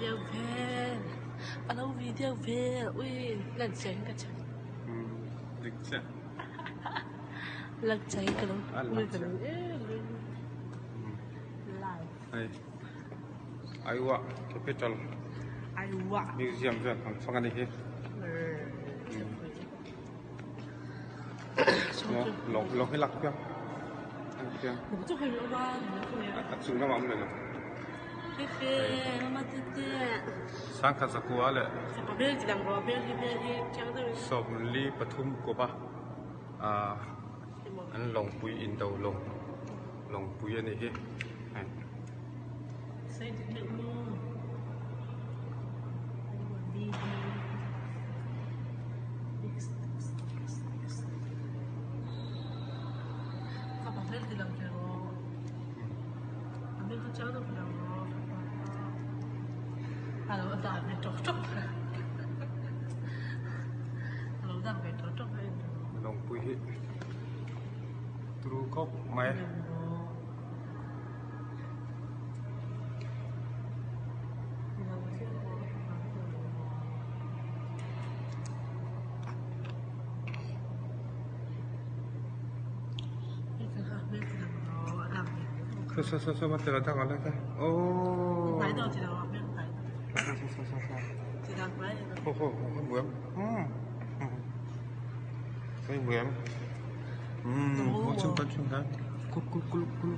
Video vel a lo video vel ui lan chiah in ka chhe. Dik chiah. Lan chiah in ka lo ui ka lo em em live. Hei Aiwa capital Aiwa museum vel ang fang ani hi. Lawng lawng hi lak piang. A chung lamah awm leh lo. Sangkhat zakua leh 43 kupa an lawngpui indo lawng lawngpui a nih hi. Lawngpui hi turu khawp mai. Saw saw saw saw mate la dang ala ta oh saw saw saw saw ho ho ho muam hei muam um ho chung kan chung kan kul kul kul kul.